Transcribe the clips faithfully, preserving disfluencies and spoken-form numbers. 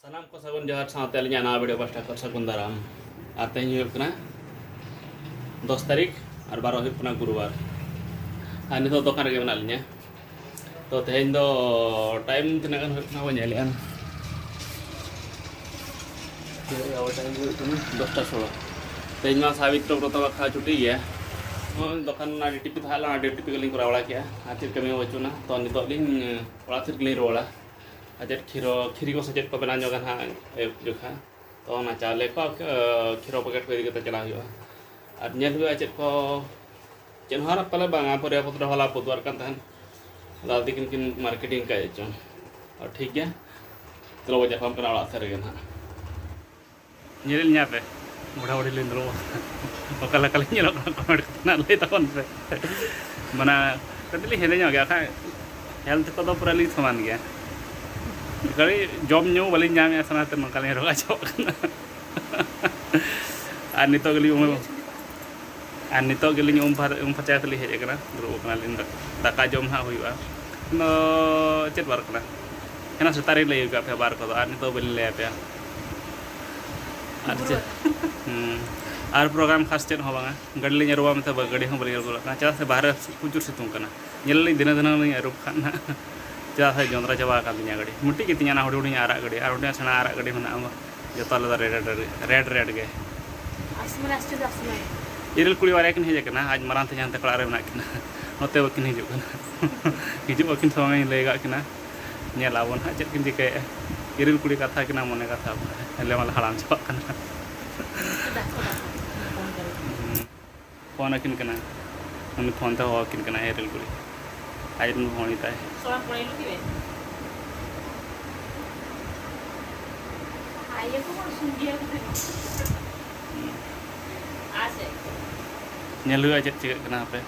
ᱥᱟᱱᱟᱢ ᱠᱚ ᱥᱟᱹᱜᱩᱱ ᱡᱚᱦᱟᱨ, ᱥᱟᱶᱛᱮ ᱟᱹᱞᱤᱧᱟᱜ ᱱᱟᱣᱟ ᱵᱷᱤᱰᱤᱭᱳ ᱯᱟᱥᱴᱟ ᱠᱷᱚᱱ ᱥᱟᱹᱜᱩᱱ ᱫᱟᱨᱟᱢ᱾ ᱟᱨ ᱛᱮᱦᱮᱧ ᱦᱩᱭᱩᱜ ᱠᱟᱱᱟ ᱫᱚᱥ ᱛᱟᱹᱨᱤᱠᱷ, ᱟᱨ ᱵᱟᱨᱚ ᱦᱩᱭᱩᱜ ᱠᱟᱱᱟ ᱜᱩᱨᱩᱵᱟᱨ᱾ ᱟᱨ ᱱᱤᱛᱚᱜ ᱫᱚᱠᱟᱱ ᱨᱮᱜᱮ ᱢᱮᱱᱟᱜ ᱞᱤᱧᱟ᱾ ᱛᱚ ᱛᱮᱦᱮᱧ ᱫᱚ ᱴᱟᱭᱤᱢ ᱛᱤᱱᱟᱹᱜ ᱜᱟᱱ ᱦᱩᱭᱩᱜ ᱠᱟᱱᱟ ᱵᱟᱹᱧ ᱧᱮᱞᱮᱜᱼᱟ᱾ ᱴᱟᱭᱤᱢ ᱦᱩᱭᱩᱜ ᱠᱟᱱᱟ ᱫᱚᱥᱴᱟ ᱥᱳᱞᱳ᱾ ᱛᱮᱦᱮᱧ ᱢᱟ ᱥᱟᱵᱤᱛᱨᱚ ᱵᱨᱚᱛᱚ ᱵᱟᱠᱷᱨᱟ ᱪᱷᱩᱴᱤ ᱜᱮᱭᱟ᱾ ᱱᱚᱜᱼᱚᱭ ᱫᱚᱠᱟᱱ ᱨᱮᱱᱟᱜ ᱰᱤᱭᱩᱴᱤ ᱯᱮ ᱛᱟᱦᱮᱸ ᱞᱮᱱᱟ, ᱰᱤᱭᱩᱴᱤ ᱯᱮ ᱜᱮᱞᱤᱧ ᱠᱚᱨᱟᱣ ᱵᱟᱲᱟ ᱠᱮᱜᱼᱟ᱾ ᱟᱨ ᱪᱮᱫ ᱠᱟᱹᱢᱤ ᱦᱚᱸ ᱵᱟᱹᱪᱩᱜᱼᱟ᱾ ᱛᱚ ᱱᱤᱛᱚᱜ ᱞᱤᱧ ᱚᱲᱟᱜ ᱥᱮᱫ ᱜᱮᱞᱤᱧ ᱨᱩᱣᱟᱹᱲᱟ᱾ ᱟᱨ ᱪᱮᱫ ᱠᱷᱤᱨᱚ, ᱠᱷᱤᱨᱤ ᱠᱚ ᱥᱮ ᱪᱮᱫ ᱠᱚ ᱵᱮᱱᱟᱣ ᱧᱚᱜᱟ ᱱᱟᱦᱟᱜ ᱟᱹᱭᱩᱵ ᱡᱚᱠᱷᱟ᱾ ᱛᱚ ᱚᱱᱟ ᱪᱟᱣᱞᱮ ᱠᱚ, ᱠᱷᱤᱨᱚ ᱯᱮᱠᱮᱴ ᱠᱚ ᱤᱫᱤ ᱠᱟᱛᱮ ᱪᱟᱞᱟᱣ ᱦᱩᱭᱩᱜᱼᱟ᱾ ᱟᱨ ᱧᱮᱞ ᱦᱩᱭᱩᱜᱼᱟ ᱪᱮᱫ ᱠᱚ, ᱪᱮᱫ ᱦᱚᱸ ᱟᱨ ᱯᱟᱞᱮ ᱵᱟᱝᱟ, ᱯᱚᱨᱭᱟᱯᱚᱫ ᱨᱮ ᱦᱚᱞᱟ ᱯᱚᱫᱩᱣᱟᱨ ᱠᱟᱱ ᱛᱟᱦᱮᱸᱫ᱾ ᱫᱟᱫᱟ ᱛᱤᱠᱤᱱ ᱠᱤᱱ ᱢᱟᱨᱠᱮᱴᱤᱝ ᱠᱟᱜ ᱪᱚᱝ᱾ ᱟᱨ ᱴᱷᱤᱠ ᱜᱮᱭᱟ, ᱪᱚᱞᱚ ᱵᱚ ᱧᱟᱯᱟᱢ ᱠᱟᱱᱟ ᱚᱲᱟᱜ ᱥᱮᱫ ᱨᱮᱜᱮ ᱱᱟᱦᱟᱜ᱾ ᱧᱮᱞᱮᱫ ᱞᱤᱧᱟ ᱯᱮ, ᱵᱩᱲᱦᱟ ᱵᱩᱲᱦᱤ ᱞᱤᱧ ᱫᱩᱲᱩᱵ ᱟᱠᱟᱱᱟ᱾ ᱚᱠᱟ ᱞᱮᱠᱟ ᱞᱤᱧ ᱧᱮᱞᱚᱜ ᱠᱟᱱᱟ, ᱠᱚᱢᱮᱱᱴ ᱠᱟᱛᱮ ᱱᱟᱜ ᱞᱟᱹᱭ ᱛᱟᱵᱚᱱ ᱯᱮ᱾ ᱢᱟᱱᱮ, ᱠᱟᱹᱴᱤᱡ ᱞᱤᱧ ᱦᱮᱸᱫᱮ ᱧᱚᱜ ᱜᱮᱭᱟ, ᱵᱟᱠᱷᱟᱡ ᱦᱮᱞᱛᱷ ᱠᱚᱫᱚ ᱯᱩᱨᱟᱹ ᱞᱤᱧ ᱥᱚᱢᱟᱱ ᱜᱮᱭᱟ᱾ ᱠᱷᱟᱹᱞᱤ ᱡᱚᱢ ᱧᱩ ᱵᱟᱹᱞᱤᱧ ᱧᱟᱢᱮᱫᱼᱟ, ᱥᱟᱱᱟᱛᱮ ᱱᱚᱝᱠᱟ ᱞᱤᱧ ᱨᱚᱜᱟ ᱪᱟᱵᱟᱜ ᱠᱟᱱᱟ᱾ ᱟᱨ ᱱᱤᱛᱚᱜ ᱜᱮᱞᱤᱧ ᱩᱢ, ᱟᱨ ᱱᱤᱛᱚᱜ ᱜᱮᱞᱤᱧ ᱩᱢ ᱯᱷᱟᱨ-, ᱩᱢ ᱯᱷᱟᱨᱪᱟ ᱠᱟᱛᱮ ᱞᱤᱧ ᱦᱮᱡ ᱟᱠᱟᱱᱟ, ᱫᱩᱲᱩᱵ ᱟᱠᱟᱱᱟᱞᱤᱧ᱾ ᱫᱟᱠᱟ ᱡᱚᱢ ᱦᱟᱸᱜ ᱦᱩᱭᱩᱜᱼᱟ᱾ ᱟᱫᱚ ᱪᱮᱫ ᱵᱟᱨ ᱠᱟᱱᱟ? ᱮᱱᱟᱝ ᱥᱮᱛᱟᱜ ᱨᱮᱧ ᱞᱟᱹᱭ ᱟᱠᱟᱫ ᱯᱮᱭᱟ ᱵᱟᱨ ᱠᱚᱫᱚ, ᱟᱨ ᱱᱤᱛᱚᱜ ᱵᱟᱹᱞᱤᱧ ᱞᱟᱹᱭ ᱟᱯᱮᱭᱟ᱾ ᱟᱨ ᱪᱮᱫ? ᱦᱩᱸ᱾ ᱟᱨ ᱯᱨᱳᱜᱨᱟᱢ ᱠᱷᱟᱥ ᱪᱮᱫ ᱦᱚᱸ ᱵᱟᱝᱟ᱾ ᱜᱟᱹᱰᱤ ᱞᱤᱧ ᱟᱹᱨᱩᱵᱟ ᱢᱮᱱᱛᱮ ᱜᱟᱹᱰᱤ ᱦᱚᱸ ᱵᱟᱹᱞᱤᱧ ᱟᱹᱨᱩᱵ ᱫᱟᱲᱮᱭᱟᱜ ᱠᱟᱱᱟ, ᱪᱮᱫᱟᱜ ᱥᱮ ᱵᱟᱦᱨᱮ ᱯᱨᱚᱪᱩᱨ ᱥᱤᱛᱩᱝ ᱠᱟᱱᱟ᱾ ᱧᱮᱞ ᱟᱹᱞᱤᱧ ᱫᱤᱱᱟᱹᱢ ᱫᱤᱱᱟᱹᱢ ᱞᱤᱧ ᱟᱹᱨᱩᱵ ᱠᱷᱟᱱ ᱦᱟᱸᱜ, ᱪᱮᱫᱟᱜ ᱥᱮ ᱡᱚᱸᱫᱽᱨᱟ ᱪᱟᱵᱟ ᱟᱠᱟᱱ ᱛᱤᱧᱟ ᱜᱟᱹᱰᱤ᱾ ᱢᱤᱫᱴᱤᱡ ᱜᱮ ᱛᱤᱧᱟ ᱚᱱᱟ ᱦᱩᱰᱤᱧ ᱦᱩᱰᱤᱧ ᱟᱨᱟᱜ ᱜᱟᱹᱰᱤ, ᱟᱨ ᱚᱸᱰᱮ ᱥᱮᱬᱟ ᱟᱨᱟᱜ ᱜᱟᱹᱰᱤ ᱢᱮᱱᱟᱜᱼᱟ, ᱡᱚᱛᱚ ᱟᱞᱟᱫᱟ ᱨᱮᱰ, ᱨᱮᱰ, ᱨᱮᱰ, ᱨᱮᱰ ᱜᱮ᱾ ᱟᱥᱢᱟᱱ ᱟᱥᱪᱚᱨᱡᱚ ᱟᱥᱢᱟᱱ᱾ ᱤᱨᱤᱞ ᱠᱩᱲᱤ ᱵᱟᱨᱭᱟ ᱠᱤᱱ ᱦᱮᱡ ᱟᱠᱟᱱᱟ, ᱟᱡ ᱢᱟᱨᱟᱝ ᱛᱮᱧᱟᱝ ᱛᱟᱠᱚ ᱚᱲᱟᱜ ᱨᱮ ᱢᱮᱱᱟᱜ ᱠᱤᱱᱟ, ᱱᱚᱛᱮ ᱵᱟᱹᱠᱤᱱ ᱦᱤᱡᱩᱜ ᱠᱟᱱᱟ᱾ ᱦᱤᱡᱩᱜ ᱵᱟᱹᱠᱤᱱ ᱥᱚᱢᱚᱭ ᱤᱧ ᱞᱟᱹᱭ ᱠᱟᱜ ᱠᱤᱱᱟ, ᱧᱮᱞ ᱟᱵᱚᱱ ᱦᱟᱸᱜ ᱪᱮᱫ ᱠᱤᱱ ᱪᱤᱠᱟᱹᱭᱮᱫᱼᱟ᱾ ᱤᱨᱤᱞ ᱠᱩᱲᱤ ᱠᱟᱛᱷᱟ ᱠᱤᱱᱟ ᱢᱚᱱᱮ ᱠᱟᱛᱷᱟ, ᱟᱞᱮ ᱢᱟᱞᱮ ᱦᱟᱲᱟᱢ ᱪᱟᱵᱟᱜ ᱠᱟᱱᱟ᱾ ᱯᱷᱳᱱ ᱟᱹᱠᱤᱱ ᱠᱟᱱᱟ, ᱩᱱᱤ ᱯᱷᱳᱱ ᱛᱮ ᱦᱚᱦᱚ ᱟᱹᱠᱤᱱ ᱠᱟᱱᱟ ᱤᱨᱤᱞ ᱠᱩᱲᱤ, ᱟᱡ ᱨᱮᱱ ᱵᱷᱩᱣᱟᱹᱝ ᱛᱟᱭ᱾ ᱧᱮᱞ ᱦᱩᱭᱩᱜᱼᱟ ᱪᱮᱫ ᱪᱤᱠᱟᱹᱜ ᱠᱟᱱᱟ ᱦᱟᱯᱮ᱾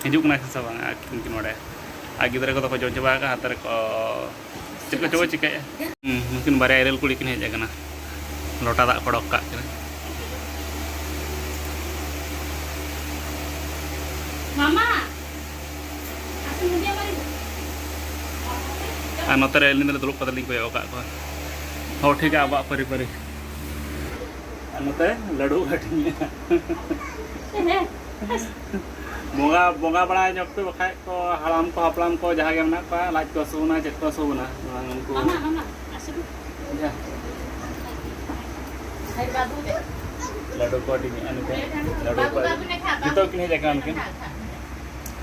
ᱦᱤᱡᱩᱜ ᱠᱟᱱᱟ ᱥᱮ ᱵᱟᱝ, ᱟᱹᱠᱤᱱ ᱠᱤᱱ ᱵᱟᱲᱟᱭᱟ᱾ ᱟᱨ ᱜᱤᱫᱽᱨᱟᱹ ᱠᱚᱫᱚ ᱠᱚ ᱡᱚᱢ ᱪᱟᱵᱟ ᱟᱠᱟᱫᱼᱟ, ᱦᱟᱱᱛᱮ ᱨᱮᱠᱚ ᱪᱮᱫ ᱠᱚᱪᱚ ᱠᱚ ᱪᱤᱠᱟᱹᱭᱮᱫᱼᱟ᱾ ᱦᱩᱸ, ᱱᱩᱠᱤᱱ ᱵᱟᱨᱭᱟ ᱤᱨᱤᱞ ᱠᱩᱲᱤ ᱠᱤᱱ ᱦᱮᱡ ᱟᱠᱟᱱᱟ, ᱞᱚᱴᱟ ᱫᱟᱜ ᱠᱚ ᱚᱰᱚᱠ ᱠᱟᱜ ᱠᱤᱱᱟ᱾ ᱢᱟᱢᱟ, ᱟᱨ ᱱᱚᱛᱮ ᱨᱮ ᱟᱹᱞᱤᱧ ᱫᱚᱞᱮ ᱫᱩᱲᱩᱵ ᱠᱟᱛᱮ ᱞᱤᱧ ᱠᱚᱭᱚᱜ ᱟᱠᱟᱫ ᱠᱚᱣᱟ᱾ ᱦᱚᱸ, ᱴᱷᱤᱠ ᱜᱮᱭᱟ, ᱟᱵᱚᱣᱟᱜ ᱯᱟᱹᱨᱤ ᱯᱟᱹᱨᱤ᱾ ᱟᱨ ᱱᱚᱛᱮ ᱞᱟᱹᱰᱩ ᱦᱟᱹᱴᱤᱧᱮᱜᱼᱟ᱾ ᱵᱚᱸᱜᱟ, ᱵᱚᱸᱜᱟ ᱵᱟᱲᱟ ᱧᱚᱜ ᱯᱮ, ᱵᱟᱠᱷᱟᱡ ᱠᱚ ᱦᱟᱲᱟᱢ ᱠᱚ, ᱦᱟᱯᱲᱟᱢ ᱠᱚ, ᱡᱟᱦᱟᱸ ᱜᱮ ᱢᱮᱱᱟᱜ ᱠᱚᱣᱟ, ᱞᱟᱡ ᱠᱚ ᱦᱟᱹᱥᱩ ᱵᱚᱱᱟ, ᱪᱮᱫ ᱠᱚ ᱦᱟᱹᱥᱩ ᱵᱚᱱᱟ, ᱩᱱᱠᱩ ᱢᱟᱢᱟ, ᱢᱟᱢᱟ, ᱟᱥᱩ᱾ ᱡᱟ᱾ ᱞᱟᱹᱰᱩ ᱠᱚ ᱦᱟᱹᱴᱤᱧᱮᱜᱼᱟ ᱱᱚᱛᱮ᱾ ᱞᱟᱹᱰᱩ ᱠᱚ ᱵᱟᱹᱵᱩ, ᱵᱟᱹᱵᱩ ᱱᱮ ᱠᱷᱟ, ᱱᱤᱛᱚᱜ ᱠᱤᱱ ᱦᱮᱡ ᱟᱠᱟᱱᱟ ᱱᱩᱠᱤᱱ᱾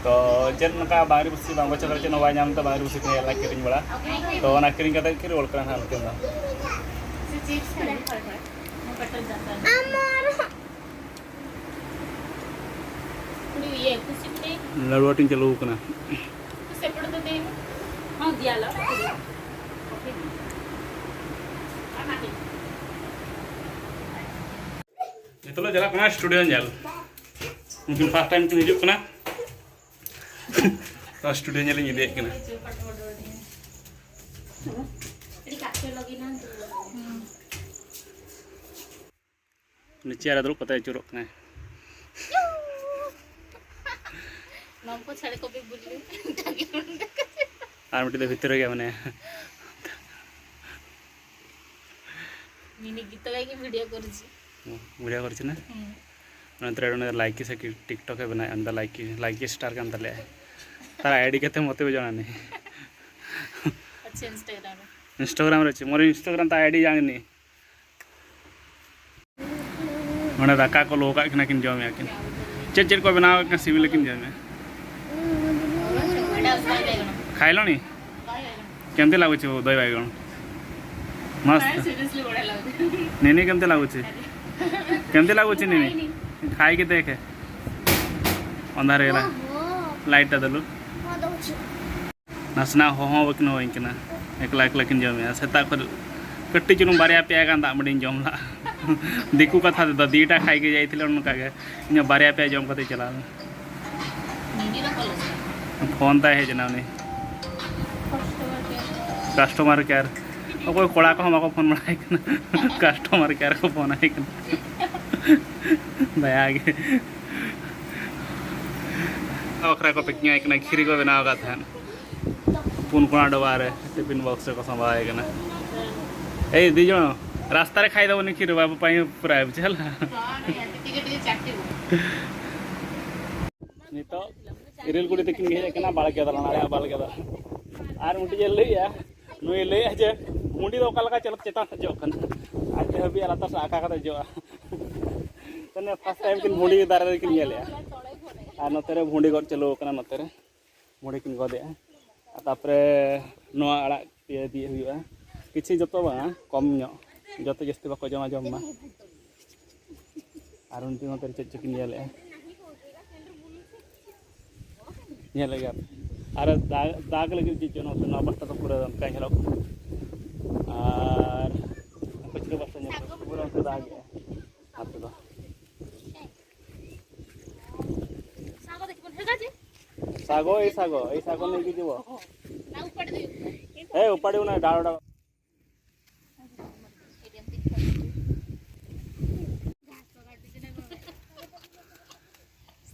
ᱛᱚ ᱪᱮᱫ ᱱᱚᱝᱠᱟ ᱵᱟᱝᱨᱤ ᱵᱩᱥᱤ ᱵᱟᱝ ᱵᱚᱪᱷᱚᱨ ᱨᱮ ᱪᱮᱫ ᱦᱚᱸ ᱵᱟᱭ ᱧᱟᱢ ᱛᱮ ᱵᱟᱝᱨᱤ ᱵᱩᱥᱤ ᱠᱤᱱ ᱦᱮᱡ ᱞᱮᱱᱟ ᱠᱤᱨᱤᱧ ᱵᱟᱲᱟ᱾ ᱛᱚ ᱚᱱᱟ ᱠᱤᱨᱤᱧ ᱠᱟᱛᱮ ᱠᱤᱱ ᱨᱩᱣᱟᱹᱲ ᱠᱟᱱᱟ ᱱᱟᱦᱟᱜ ᱱᱩᱠᱤᱱ ᱫᱚ᱾ ᱞᱟᱹᱰᱩ ᱦᱟᱹᱴᱤᱧ ᱪᱟᱹᱞᱩ ᱟᱠᱟᱱᱟ᱾ ᱱᱤᱛᱚᱜ ᱞᱮ ᱪᱟᱞᱟᱜ ᱠᱟᱱᱟ ᱥᱴᱩᱰᱤᱭᱳ ᱧᱮᱞ᱾ ᱩᱱᱠᱤᱱ ᱯᱷᱟᱥᱴ ᱴᱟᱭᱤᱢ ᱠᱤᱱ ᱦᱤᱡᱩᱜ ᱠᱟᱱᱟ᱾ ᱛᱚ ᱥᱴᱩᱰᱤᱭᱳ ᱧᱮᱞ ᱤᱧ ᱤᱫᱤᱭᱮᱫ ᱠᱤᱱᱟ᱾ ᱩᱱᱤ ᱪᱮᱭᱟᱨ ᱨᱮ ᱫᱩᱲᱩᱵ ᱠᱟᱛᱮ ᱟᱹᱪᱩᱨᱚᱜ ᱠᱟᱱᱟᱭ᱾ ᱱᱚᱣᱟ ᱠᱚ ᱪᱷᱟᱲᱟ ᱠᱚᱯᱤ ᱵᱩᱞᱤ᱾ ᱟᱨ ᱢᱤᱫᱴᱤᱡ ᱫᱚ ᱵᱷᱤᱛᱨᱤ ᱨᱮᱜᱮ ᱢᱮᱱᱟᱭᱟ᱾ ᱱᱤᱱᱤ ᱜᱤᱛᱚ ᱜᱮ ᱵᱷᱤᱰᱤᱭᱳ ᱠᱚᱨᱩᱪᱤ᱾ ᱵᱷᱤᱰᱤᱭᱳ ᱠᱚᱨᱩᱪᱤ ᱱᱟ? ᱦᱩᱸ᱾ ᱱᱚᱛᱮ ᱨᱮ ᱩᱱᱤ ᱫᱚ ᱞᱟᱭᱠᱤ ᱥᱮ ᱴᱤᱠᱴᱚᱠ ᱮ ᱵᱮᱱᱟᱣᱮᱫᱼᱟ, ᱩᱱᱤ ᱫᱚ ᱞᱟᱭᱠᱤ, ᱞᱟᱭᱠᱤ ᱥᱴᱟᱨ ᱠᱟᱱ ᱛᱟᱞᱮᱭᱟ᱾ ᱛᱟᱨ ᱟᱭᱰᱤ ᱠᱟᱛᱮ ᱢᱚᱛᱮ ᱵᱮᱡᱚᱱᱟ ᱱᱤ᱾ ᱟᱪᱪᱷᱟ, ᱤᱱᱥᱴᱟᱜᱨᱟᱢ ᱨᱮ᱾ ᱤᱱᱥᱴᱟᱜᱨᱟᱢ ᱨᱮ ᱪᱮᱫ? ᱢᱚᱨᱮ ᱤᱱᱥᱴᱟᱜᱨᱟᱢ ᱛᱟᱭ ᱟᱭᱰᱤ ᱡᱟᱝ ᱱᱤ᱾ ᱱᱚᱰᱮ ᱫᱟᱠᱟ ᱠᱚ ᱞᱚ ᱠᱟᱜ ᱠᱟᱱᱟ ᱠᱤᱱ, ᱡᱚᱢᱮᱜᱼᱟ ᱠᱤᱱ᱾ ᱪᱮᱫ ᱪᱮᱫ ᱠᱚ ᱵᱮᱱᱟᱣ ᱠᱟᱜ ᱠᱟᱱᱟ, ᱥᱤᱵᱤᱞ ᱠᱤᱱ ᱡᱚᱢᱮᱜᱼᱟ᱾ ଖାଇଲଣି? କେମିତି ଲାଗୁଛି ଦହି ବାଇଗଣ? ମସ୍ତ। ନାଇଁ, ସିରିୟସଲି ବଢ଼ିଆ ଲାଗୁଛି। ନିନି, କେମିତି ଲାଗୁଛି? କେମିତି ଲାଗୁଛି ନିନି? ଖାଇକି ଦେଖେ। ଅନ୍ଧାର ହେଇଗଲା। ଓହୋ। ଲାଇଟ୍ଟା ଦେଲୁ। ହଁ, ଦଉଛି। ᱱᱟᱥᱮᱱᱟᱜ ᱦᱚᱦᱚ ᱵᱟᱹᱠᱤᱱ ᱦᱚᱦᱚᱧ ᱠᱟᱱᱟ, ᱮᱠᱞᱟ ᱮᱠᱞᱟ ᱠᱤᱱ ᱡᱚᱢᱮᱜᱼᱟ᱾ ᱥᱮᱛᱟᱜ ᱠᱷᱚᱱ ᱠᱟᱹᱴᱤᱡ ᱪᱩᱞᱩᱝ ᱵᱟᱨᱭᱟ ᱯᱮᱭᱟ ᱜᱟᱱ ᱫᱟᱜ ᱢᱟᱹᱰᱤᱧ ᱡᱚᱢ ᱞᱟᱜᱼᱟ᱾ ᱫᱤᱠᱩ ᱠᱟᱛᱷᱟ ᱛᱮᱫᱚ ᱫᱤᱴᱟ ᱠᱷᱟᱭ ᱜᱮ ᱡᱟᱭᱛᱷᱤᱞᱮ, ᱚᱱᱠᱟ ᱜᱮ ᱤᱧ ᱦᱚᱸ ᱵᱟᱨᱭᱟ ᱯᱮᱭᱟ ᱡᱚᱢ ᱠᱟᱛᱮ ᱪᱟᱞᱟᱣ ᱮᱱᱟ᱾ ᱯᱷᱳᱱ ᱛᱟᱭ ᱦᱮᱡ ᱮᱱᱟ ᱩᱱᱤ᱾ Customer care. ᱚᱠᱚᱭ ᱠᱚᱲᱟ ᱠᱚᱦᱚᱸ ᱵᱟᱠᱚ ᱯᱷᱳᱱ ᱵᱟᱲᱟᱭ ᱠᱟᱱᱟ, ᱠᱟᱥᱴᱚᱢᱟᱨ ᱠᱮᱭᱟᱨ ᱠᱚ ᱯᱷᱳᱱ ᱟᱭ ᱠᱟᱱᱟ᱾ ᱫᱟᱭᱟ ᱜᱮ᱾ ᱵᱟᱠᱷᱨᱟ ᱠᱚ ᱯᱮᱠᱤᱝ ᱟᱭ ᱠᱟᱱᱟ, ᱠᱷᱤᱨᱤ ᱠᱚ ᱵᱮᱱᱟᱣ ᱟᱠᱟᱫ ᱛᱟᱦᱮᱸᱫ᱾ ᱯᱩᱱ ᱠᱚᱬᱟ ᱰᱚᱵᱟ ᱨᱮ ᱴᱤᱯᱷᱤᱱ ᱵᱚᱠᱥ ᱨᱮᱠᱚ ᱥᱟᱸᱵᱟᱣ ᱟᱭ ᱠᱟᱱᱟ᱾ ᱮᱭ ᱫᱤᱡᱚᱱ, ᱨᱟᱥᱛᱟ ᱨᱮ ᱠᱷᱟᱭ ᱫᱚ ᱵᱚᱱ ᱠᱷᱤᱨ ᱵᱟᱵᱩ ᱯᱟᱭ ᱯᱩᱨᱟᱭ ᱵᱩᱡᱷᱟᱹᱣ ᱞᱟ᱾ ᱱᱤᱛᱚᱜ ᱤᱨᱤᱞ ᱠᱩᱲᱤ ᱛᱟᱹᱠᱤᱱ ᱜᱮ ᱦᱮᱡ ᱟᱠᱟᱱᱟ ᱵᱟᱲᱜᱮ ᱫᱟᱞᱟᱱ, ᱟᱞᱮᱭᱟᱜ ᱵᱟᱲᱜᱮ ᱫᱟᱞᱟᱱ᱾ ᱟᱨ ᱢᱤᱫᱴᱤᱡ ᱮ ᱞᱟᱹᱭᱮᱜᱼᱟ, ᱱᱩᱭᱮ ᱞᱟᱹᱭᱮᱜᱼᱟ ᱡᱮ ᱢᱩᱸᱰᱤ ᱫᱚ ᱚᱠᱟ ᱞᱮᱠᱟ ᱪᱮᱛᱟᱱ ᱥᱮᱫ ᱡᱚᱜ ᱠᱟᱱᱟ, ᱟᱡ ᱛᱮ ᱦᱟᱹᱵᱤᱡ ᱞᱟᱛᱟᱨ ᱥᱮᱫ ᱟᱠᱟ ᱠᱟᱛᱮ ᱡᱚᱜᱼᱟ᱾ ᱛᱟᱦᱞᱮ first time ᱠᱤᱱ ᱢᱩᱸᱰᱤ ᱫᱟᱨᱮ ᱨᱮᱠᱤᱱ ᱧᱮᱞᱮᱜᱼᱟ᱾ ᱟᱨ ᱱᱚᱛᱮ ᱨᱮ ᱵᱷᱩᱸᱰᱤ ᱜᱚᱫ ᱪᱟᱹᱞᱩ ᱟᱠᱟᱱᱟ, ᱱᱚᱛᱮ ᱨᱮ ᱢᱩᱸᱰᱤ ᱠᱤᱱ ᱜᱚᱫᱮᱜᱼᱟ᱾ ᱟᱨ ᱛᱟᱨᱯᱚᱨᱮ ᱱᱚᱣᱟ ᱟᱲᱟᱜ ᱤᱭᱟᱹ ᱤᱫᱤᱭᱮ ᱦᱩᱭᱩᱜᱼᱟ, ᱠᱤᱪᱷᱩ, ᱡᱚᱛᱚ ᱵᱟᱝᱟ, ᱠᱚᱢ ᱧᱚᱜ, ᱡᱚᱛᱚ ᱡᱟᱹᱥᱛᱤ ᱵᱟᱠᱚ ᱡᱚᱢᱟ, ᱡᱚᱢ ᱢᱟ᱾ ᱟᱨ ᱩᱱᱠᱤᱱ ᱱᱚᱛᱮ ᱨᱮ ᱪᱮᱫ ᱪᱚᱠᱤᱱ ᱧᱮᱞᱮᱜᱼᱟ, ᱧᱮᱞᱮᱫ ᱜᱮᱭᱟ ᱯᱮ᱾ ᱟᱨ ᱫᱟᱜ, ᱫᱟᱜ ᱞᱟᱹᱜᱤᱫ ᱪᱮᱫ ᱪᱚ ᱱᱚᱛᱮ ᱱᱚᱣᱟ ᱯᱟᱥᱴᱟ ᱫᱚ ᱯᱩᱨᱟᱹ ᱚᱱᱠᱟ ᱧᱮᱞᱚᱜ ᱠᱟᱱᱟ, ᱟᱨ ᱯᱟᱹᱪᱷᱞᱟᱹ ᱯᱟᱥᱴᱟ ᱧᱮᱞᱚᱜ ᱠᱟᱱᱟ, ᱯᱩᱨᱟᱹ ᱚᱱᱛᱮ ᱫᱟᱜᱮᱜᱼᱟ ᱱᱚᱛᱮ ᱫᱚ᱾ ଶାଗ ଦେଖିବନି, ହେ ଗାଜି। ଶାଗ, ଏଇ ଶାଗ, ଏଇ ଶାଗ ନେଇକି ଯିବ। ନା ଉପାଡ଼ି ଦେବି। ଏ, ଉପାଡ଼ିବୁ ନା, ଡାଳ ଡାଳ।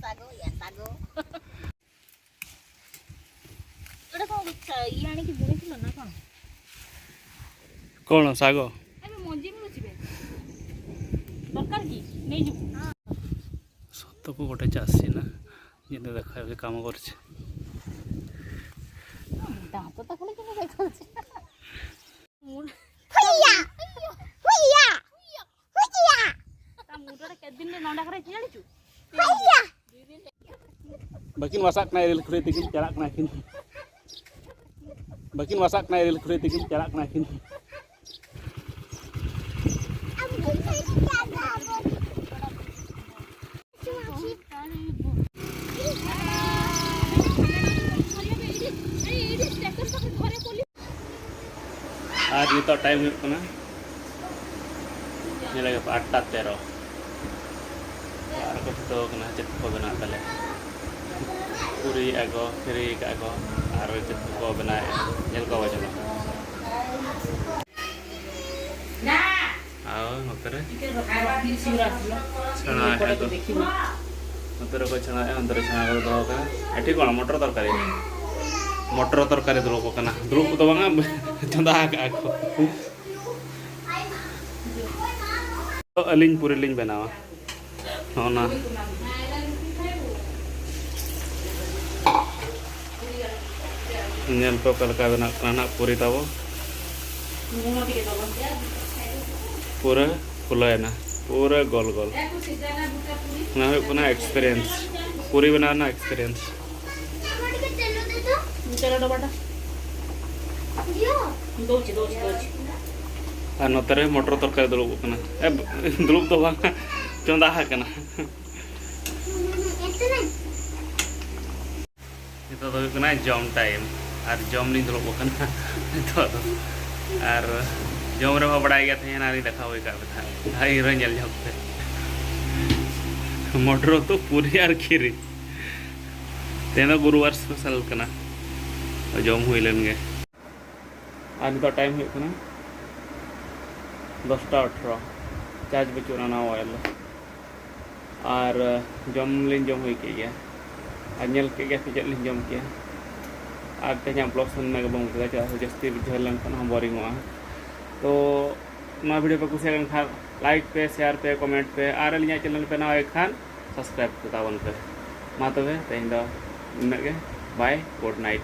ଶାଗ, ୟା ଶାଗ। ଏଇଟା କ'ଣ ଇଚ୍ଛା, ଇଏ ଆଣିକି ବୁଣିଥିଲ ନା କ'ଣ? କ'ଣ ଶାଗ? ଏବେ ମଞ୍ଜି ମିଳୁଛି ବେ। ଦରକାର କି? ନେଇଯିବୁ। ସତକୁ ଗୋଟେ ଚାଷୀ ନା, ଯେମିତି ଦେଖାଯାଉଛି କାମ କରୁଛି। ଦାନ୍ତ ତ ଖାଲି କେମିତି ଦେଖାଉଛି। ତା ମୁଣ୍ଡରେ କେତେ ଦିନରେ ନଣ୍ଡା କରାଇଛି ଜାଣିଛୁ? ᱵᱟᱹᱠᱤᱱ ᱵᱟᱥᱟᱜ ᱠᱟᱱᱟ, ᱨᱮᱞ ᱠᱷᱩᱲᱟᱹᱭ ᱛᱮᱠᱤᱱ ᱪᱟᱞᱟᱜ ᱠᱟᱱᱟ ᱠᱤᱱ᱾ ᱵᱟᱹᱠᱤᱱ ᱵᱟᱥᱟᱜ ᱠᱟᱱᱟ, ᱨᱮᱞ ᱠᱷᱩᱲᱟᱹᱭ ᱛᱮᱠᱤᱱ ᱪᱟᱞᱟᱜ ᱠᱟᱱᱟ ᱠᱤᱱ᱾ ᱟᱨ ᱱᱤᱛᱚᱜ time ᱦᱩᱭᱩᱜ ᱠᱟᱱᱟ, ᱧᱮᱞ ᱞᱮᱜᱮ ᱯᱮ, ᱟᱴᱴᱟ ᱛᱮᱨᱚ᱾ ᱚᱲᱟᱜ ᱨᱮᱠᱚ ᱪᱷᱩᱴᱟᱹᱣ ᱠᱟᱱᱟ, ᱪᱮᱫ ᱠᱚ ᱵᱮᱱᱟᱣ ᱛᱟᱞᱮ᱾ ᱯᱩᱨᱤᱭᱮᱫᱼᱟ ᱠᱚ, ᱯᱷᱤᱨᱤ ᱠᱟᱜᱼᱟ ᱠᱚ, ᱟᱨ ᱪᱮᱫ ᱠᱚᱠᱚ ᱵᱮᱱᱟᱣᱮᱫᱼᱟ, ᱧᱮᱞ ᱠᱚ ᱵᱟᱝ ᱪᱟᱞᱟᱜ ᱠᱟᱱᱟ᱾ ᱟᱨ ᱱᱚᱛᱮ ᱨᱮ ᱪᱷᱟᱲᱟᱣᱮᱫᱼᱟ ᱠᱚ᱾ ᱱᱚᱛᱮ ᱨᱮᱠᱚ ᱪᱷᱟᱲᱟᱣᱮᱫᱼᱟ, ᱚᱱᱛᱮ ᱨᱮ ᱪᱷᱟᱲᱟᱣ ᱠᱟᱛᱮ ᱫᱚᱦᱚ ᱠᱟᱜᱼᱟ᱾ ᱮᱴᱷᱤ ᱠᱚᱲᱟ, ᱢᱚᱴᱚᱨ ᱛᱚᱨᱠᱟᱨᱤ᱾ ᱢᱚᱴᱚᱨ ᱛᱚᱨᱠᱟᱨᱤ ᱫᱩᱲᱩᱵ ᱠᱟᱱᱟ᱾ ᱫᱩᱲᱩᱵ ᱠᱚᱫᱚ ᱵᱟᱝᱟ, ᱪᱚᱸᱫᱟ ᱟᱠᱟᱜᱼᱟ ᱠᱚ᱾ ᱟᱹᱞᱤᱧ ᱯᱩᱨᱤ ᱞᱤᱧ ᱵᱮᱱᱟᱣᱟ᱾ ᱱᱚᱜᱼᱚ ᱱᱟ ᱧᱮᱞ ᱯᱮ ᱚᱠᱟ ᱞᱮᱠᱟ ᱵᱮᱱᱟᱜ ᱠᱟᱱᱟ ᱱᱟᱜ ᱯᱩᱨᱤ ᱛᱟᱵᱚ᱾ ᱯᱩᱨᱟᱹ ᱯᱷᱩᱞᱟᱹᱭᱮᱱᱟ, ᱯᱩᱨᱟᱹ ᱜᱳᱞ ᱜᱳᱞ᱾ ᱚᱱᱟ ᱦᱩᱭᱩᱜ ᱠᱟᱱᱟ ᱮᱠᱥᱯᱮᱨᱤᱭᱮᱱᱥ, ᱯᱩᱨᱤ ᱵᱮᱱᱟᱣ ᱨᱮᱱᱟᱜ ᱮᱠᱥᱯᱮᱨᱤᱭᱮᱱᱥ᱾ ᱟᱨ ᱱᱚᱛᱮ ᱨᱮ ᱢᱚᱴᱚᱨ ᱛᱚᱨᱠᱟᱨᱤ ᱫᱩᱲᱩᱵ ᱠᱟᱱᱟ, ᱮ, ᱫᱩᱲᱩᱵ ᱫᱚ ᱵᱟᱝ, ᱪᱚᱸᱫᱟ ᱟᱠᱟᱱᱟ᱾ ᱱᱤᱛᱚᱜ ᱫᱚ ᱦᱩᱭᱩᱜ ᱠᱟᱱᱟ ᱡᱚᱢ ᱴᱟᱭᱤᱢ, ᱟᱨ ᱡᱚᱢ ᱞᱤᱧ ᱫᱩᱲᱩᱵ ᱟᱠᱟᱱᱟ ᱱᱤᱛᱚᱜ ᱫᱚ᱾ ᱟᱨ ᱡᱚᱢ ᱨᱮᱢᱟ ᱵᱟᱲᱟᱭ ᱜᱮᱭᱟ, ᱛᱮᱦᱮᱧ ᱦᱟᱱᱟ ᱞᱤᱧ ᱫᱮᱠᱷᱟᱣ ᱦᱩᱭ ᱠᱟᱜ ᱯᱮ ᱛᱟᱦᱮᱸᱫ, ᱦᱟᱭ ᱦᱤᱨᱳ ᱧᱮᱞ ᱧᱚᱜ ᱯᱮ᱾ ᱢᱚᱴᱨᱚ ᱩᱛᱩ, ᱯᱩᱨᱤ ᱟᱨ ᱠᱷᱤᱨᱤ᱾ ᱛᱮᱦᱮᱧ ᱫᱚ ᱜᱩᱨᱩᱵᱟᱨ ᱥᱯᱮᱥᱟᱞ ᱠᱟᱱᱟ, ᱡᱚᱢ ᱦᱩᱭ ᱞᱮᱱ ᱜᱮ᱾ ᱟᱨ ᱱᱤᱛᱚᱜ ᱴᱟᱭᱤᱢ ᱦᱩᱭᱩᱜ ᱠᱟᱱᱟ ᱫᱚᱥᱴᱟ ᱟᱴᱷᱨᱚ, ᱪᱟᱨᱡᱽ ᱵᱟᱹᱪᱩᱜ ᱟᱱᱟ ᱱᱚᱣᱟ ᱢᱳᱵᱟᱭᱤᱞ ᱫᱚ᱾ ᱟᱨ ᱡᱚᱢ ᱞᱤᱧ ᱡᱚᱢ ᱦᱩᱭ ᱠᱮᱫ ᱜᱮᱭᱟ, ᱟᱨ ᱧᱮᱞ ᱠᱮᱫ ᱜᱮᱭᱟ ᱯᱮ ᱪᱮᱫ ᱞᱤᱧ ᱡᱚᱢ ᱠᱮᱜᱼᱟ᱾ ᱟᱨ ᱛᱮᱦᱮᱧᱟᱜ ᱵᱞᱚᱜ ᱥᱮᱱ ᱢᱮ ᱵᱟᱝ ᱵᱩᱡᱷᱟᱹᱣᱟ, ᱪᱮᱫᱟᱜ ᱥᱮ ᱡᱟᱹᱥᱛᱤ ᱵᱩᱡᱷᱟᱹᱣ ᱞᱮᱱᱠᱷᱟᱱ ᱦᱚᱸ ᱵᱳᱨᱤᱝᱚᱜᱼᱟ᱾ ᱛᱚ ᱱᱚᱣᱟ ᱵᱷᱤᱰᱤᱭᱳ ᱯᱮ ᱠᱩᱥᱤᱭᱟᱜ ᱠᱟᱱ ᱠᱷᱟᱱ ᱞᱟᱭᱤᱠ ᱯᱮ, ᱥᱮᱭᱟᱨ ᱯᱮ, ᱠᱚᱢᱮᱱᱴ ᱯᱮ, ᱟᱨ ᱟᱹᱞᱤᱧᱟᱜ ᱪᱮᱱᱮᱞ ᱯᱮ ᱱᱟᱣᱟ ᱜᱮ ᱠᱷᱟᱱ ᱥᱟᱵᱥᱠᱨᱟᱭᱤᱵ ᱠᱚ ᱛᱟᱵᱚᱱ ᱯᱮ᱾ ᱢᱟ ᱛᱚᱵᱮ ᱛᱮᱦᱮᱧ ᱫᱚ ᱱᱤᱱᱟᱹᱜ ᱜᱮ, ᱵᱟᱭ, ᱜᱩᱰ ᱱᱟᱭᱤᱴ᱾